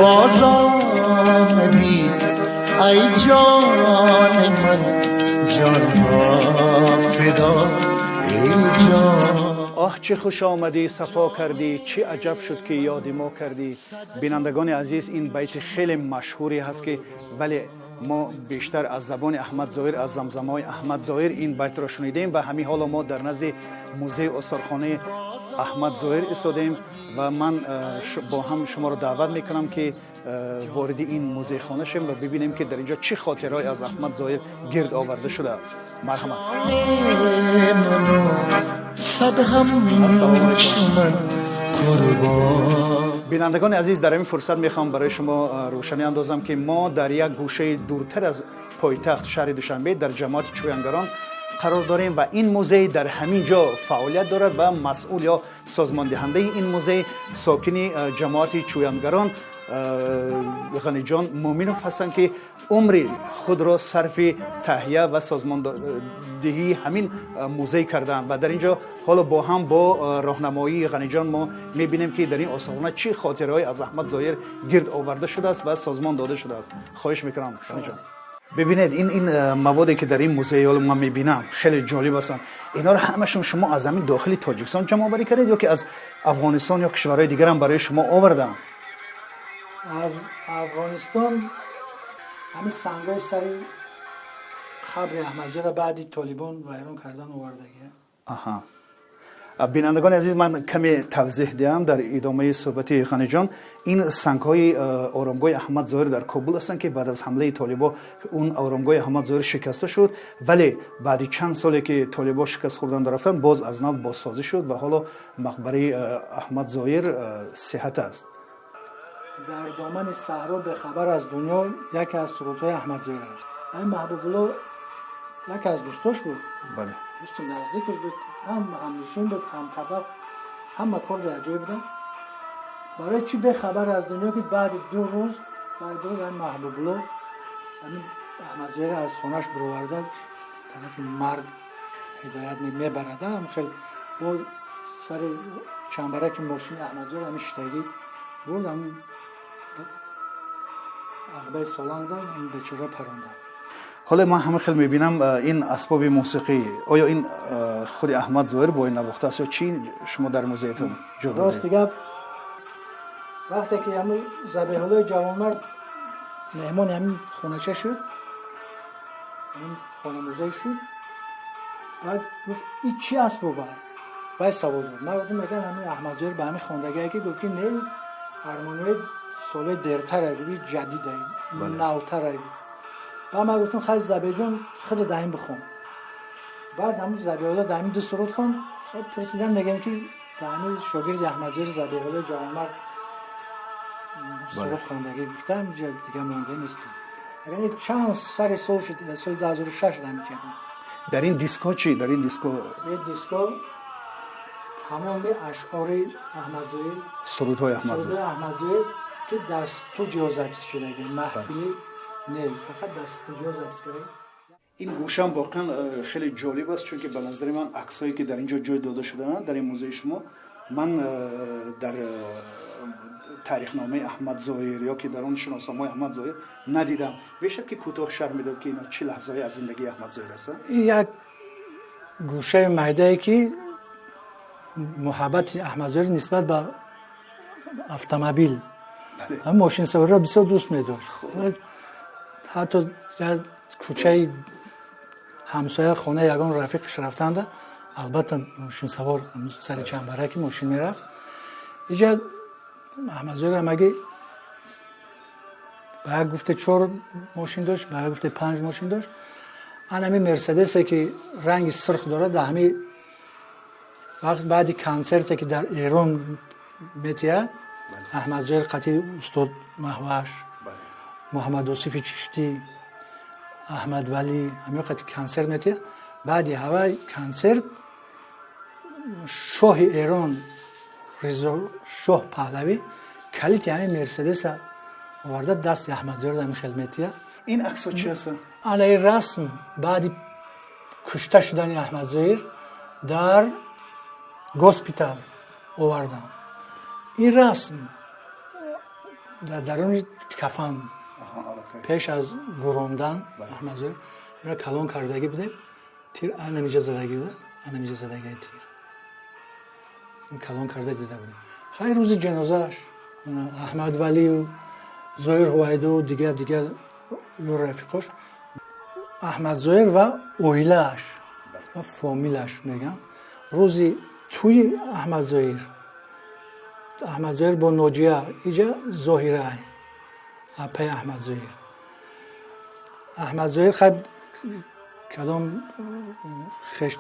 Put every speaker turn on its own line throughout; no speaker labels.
Боз омадӣ, ай ҷони ман, ҷонҳо фидо, эй ҷон.
Оҳ, чӣ хуш омадӣ, сафо кардӣ, чӣ аҷаб шуд, ки ёди мо кардӣ. Бинандагони азиз, ин байти хеле машҳуре ҳаст, ки вале мо бештар аз забони Аҳмад Зоҳир, аз замзамаҳои Аҳмад Зоҳир ин байтро шунидем. Ва ҳамин ҳоло мо дар назди музеи осорхонаи Аҳмад Зоҳир истодаем ва ман бо ҳам шуморо даъват мекунам, ки вориди ин музейхона шем ва бибинем, ки дар инҷо чӣ хотираҳое аз Аҳмад Зоҳир гирд оварда шудааст. Марҳамат.
Сад ҳамчу ман қурбон.
Бинандагони азиз, дар ҳамин фурсат мехоҳам барои шумо рӯшанӣ андозам, ки мо дар як гӯшаи дуртар аз пойтахт, шаҳри Душанбе, дар ҷамоати Чӯянгарон қарор дорем ва ин музей дар ҳамин ҷо фаъолият дорад ва масъул ё созмондиҳандаи ин музей сокини ҷамоати Чӯянгарон Ғаниҷон Муъминов ҳастанд, ки умри худро сарфи таҳия ва созмондиҳии ҳамин музей кардаанд. Ва дар ин ҷо ҳоло бо ҳам бо роҳнамоии Ғаниҷон мо мебинем, ки дар ин осорхона чӣ хотираҳое аз Аҳмад Зоҳир гирд оварда шудааст ва созмон дода шудааст. Хоҳиш мекунам, Ғаниҷон. Бибинед, ин маводе, ки дар ин музей ҳоло ман мебинам, хеле ҷолиб ҳастанд. Инҳоро ҳамашон шумо аз ҳамин дохили Тоҷикистон ҷамъоварӣ кардед ё ки аз Афғонистон ё кишварҳои дигарам барои шумо оварданд?
Аз Афғонистон ҳамин сангҳои сари қабри Аҳмадзоҳира баъди толибон вайрон кардан овардагия.
Аҳа, бинандагони азиз, ман каме тавзеҳ диҳам дар идомаи суҳбати Ғаниҷон. Ин сангҳои оромгоҳи Аҳмад Зоҳир дар Кобул ҳастанд, ки баъд аз ҳамлаи толибо он оромгоҳи Аҳмад Зоҳир шикаста шуд, вале баъди чанд соле, ки толибо шикаст хӯрдан рафтанд, боз аз нав бозсозӣ шуд ва ҳоло мақбараи Аҳмад Зоҳир сиҳат аст.
Дар домани саҳро бехабар аз дунё яке аз сурудҳои Аҳмадзоҳир аст. Ҳамин Маҳбубулло яке аз дӯстош буд. Дӯсти наздикаш буд, ҳам ҳамнишин буд, ҳамтабақ, ҳама кор дар ҷой буданд. Барои чӣ бехабар аз дунё? Ки баъди 2 рӯз, баъди 2 рӯз ҳамин Маҳбубулло ҳамин Аҳмадзоҳира аз хонааш бироварда, тарафи марг ҳидоят мебарад. Ҳам хел бо сари чамбараки мошини Аҳмадзоҳир ҳамин шитагӣ бурд, ҳамин ағбаи Солангда бечора паронданд.
Ҳоло ман ҳама хел мебинам ин асбоби мусиқӣ. Оё ин худи Аҳмад Зоҳир бо ин навохтааст ё чӣ шумо дар музеятон ҷо додед?
Рости гап, вақте ки ҳамин Забеҳуллои Ҷавонмард меҳмони ҳамин хонача шуд, ҳамин хонамузей шуд, баъд гуфт: «Ин чӣ асбоба?» Вай савол дод. Ман гуфтам, мегӯям, ҳамин Аҳмадзоҳир ба ҳамин хондагие, ки гуфт, ки не, армониҳои солҳои дертара, гуфт, ҷадида, навтара. Баъд ман гуфтам: «Хай, Забеҳҷон, худа даҳин бихон». Баъд ҳамун Забеҳулло даҳин ду суруд хонд. Пурсидам, мегӯям, ки даҳами шогирди Аҳмадзоҳир Забеҳуллои Ҷавонмард суруд хондагӣ. Гуфтам, дига монда нестам. Агар чанд сари сол шуд, соли 2006 дами кардам.
Дар ин диско чӣ, дар ин диско?
Ин диско тамоми ашъори Аҳмадзоҳир.
Сурудҳои Аҳмадзоҳир.
Сурудҳои Аҳмадзоҳир, ки дар студио запись шудаги, маҳфилӣ не, фақат дар студио запись кардаги.
Ин гӯшам воқеан хеле ҷолиб аст, чунки ба назари ман аксҳое, ки дар ин ҷо ҷой дода шудаанд, дар ин музеи шумо, ман дар таърихномаи Аҳмад Зоҳир ё ки дар он шиносномаи Аҳмад Зоҳир надидам. Мешад, ки кӯтоҳ шарҳ медод, ки ино чӣ лаҳзаҳое аз зиндагии Аҳмад Зоҳир ҳастанд?
Ин як гӯшаи майдае, ки муҳаббати Аҳмадзоҳир нисбат ба автомобил, мошинсавориро бисёр дӯст медошт. Ҳатто кӯчаи ҳамсоя, хонаи ягон рафиқаш рафтанда, албатта, мошинсавор сари чамбараки мошин мерафт. Иҷа Аҳмадзоҳир ҳамагӣ ба як гуфте чор мошин дошт, ба як гуфте панҷ мошин дошт. Ан ҳамин Мерседесе, ки ранги сирх дорад, дар ҳамин вақт баъди консерте, ки дар Эрон метиҳад Аҳмадзоҳир қатъи устод Маҳваш, Муҳаммадосифи Чиштӣ, Аҳмадвалӣ, ҳамин қати консерт метиҳад. Баъди ҳавай консерт шоҳи Эрон, Ризо Шоҳ Паҳлавӣ, калити ҳамин Мерседеса оварда, дасти Аҳмадзоҳир ҳамин хел метиҳад.
Ин аксо чи ҳастанд?
Ана ин расм баъди кушта шудани Аҳмадзоҳир дар госпитал овардам. Ин расм Дар даруни кафан пеш аз гӯрондан Аҳмад Зоҳир инро калон кардагӣ будем. Тир анамиҷа задагӣ буда, анамиҷа задаги тир. Ин калон карда дида будем. Хайр, рӯзи ҷанозааш Аҳмад Валию Зоҳир Ҳувайду дигар дигар ё рафиқош, Аҳмад Зоҳир ва оилааш ва фомилаш мегӯям, рӯзи тӯи Аҳмад Зоҳир, Аҳмад Зоҳир бо Ноҷия, иҷа Зоҳира апаи Аҳмад Зоҳир. Аҳмад Зоҳир хай кадом хеш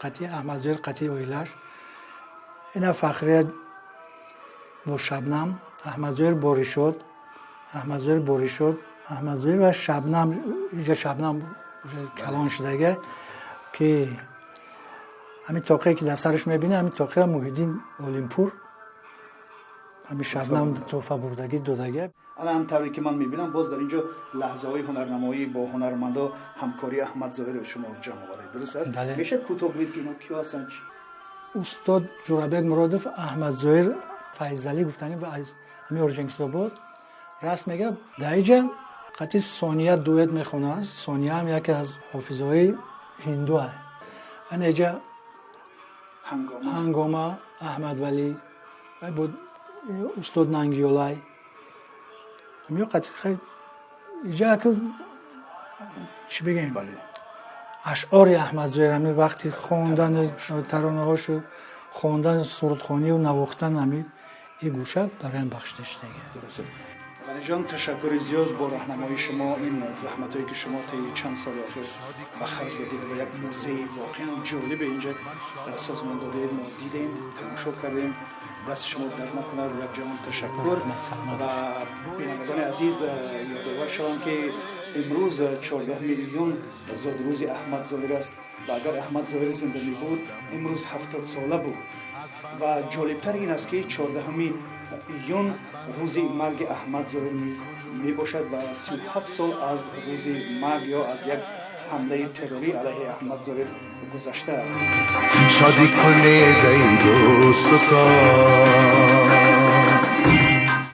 қатъи Аҳмад Зоҳир, қатъи оилааш, ина Фахрия бо Шабнам, Аҳмад Зоҳир бо Ришод, Аҳмад Зоҳир бо Ришод, Аҳмад Зоҳир ва Шабнам. Иҷа Шабнам калон шудага, ки ҳамин тоқие, ки дар сараш мебинӣ, ҳамин тоқиро Муҳиддин Олимпур ҳамин Шабнам тӯҳфа бурдагӣ додагӣ.
Ана ҳам тавре ки ман мебинам, боз дар инҷо лаҳзаҳои ҳунарнамоӣ бо ҳунармандо, ҳамкори Аҳмад Зоҳиро шумо ҷамъ овардед, дуруст аст? Мешавад кӯтоҳ гӯед, ки ино киё ҳастанд?
Устод Ҷурабек Муродов, Аҳмад Зоҳир Файзалӣ гуфтанӣ аз ҳамин Орджоникидзобод раст мегӯяд. Дар иҷа қатъи Сония дуэт мехонад. Сония ҳам яке аз ҳофизҳои ҳиндуа. Ана иҷа Ҳангома, Аҳмадвалӣ бо устод Нангиёлай. Ҳамиё қатъи иҷа чӣ бигем, ашъори Аҳмад Зоҳир, ҳамин вақти хондани таронаҳошу хондан, сурудхонию навохтан, ҳамин и гӯша бароям бахшида шудага.
Ғаниҷон, ташаккури зиёд. Бо раҳнамоии шумо, ин заҳматҳое, ки шумо таи чанд соли охир ба харҷ додед ва як музеи воқеан ҷолибе инҷа созмон додед, мо дидем, тамошо кардем. Дасти шумо дард накунад. Як ҷаҳон ташаккур. Ва бинандагони азиз, ёдовар шавам, ки имрӯз 14 июн зодрӯзи Аҳмад Зоҳир аст ва агар Аҳмад Зоҳир зинда мебуд, имрӯз 70сола буд. Ва ҷолибтар ин аст, ки 14 июн рӯзи марги Аҳмад Зоҳир низ мебошад ва 37 сол аз рӯзи марг ё аз як ҳамлаи террорӣ алайҳи Аҳмад Зоҳир гузаштааст.
Шодӣ кунед, эй дӯстон.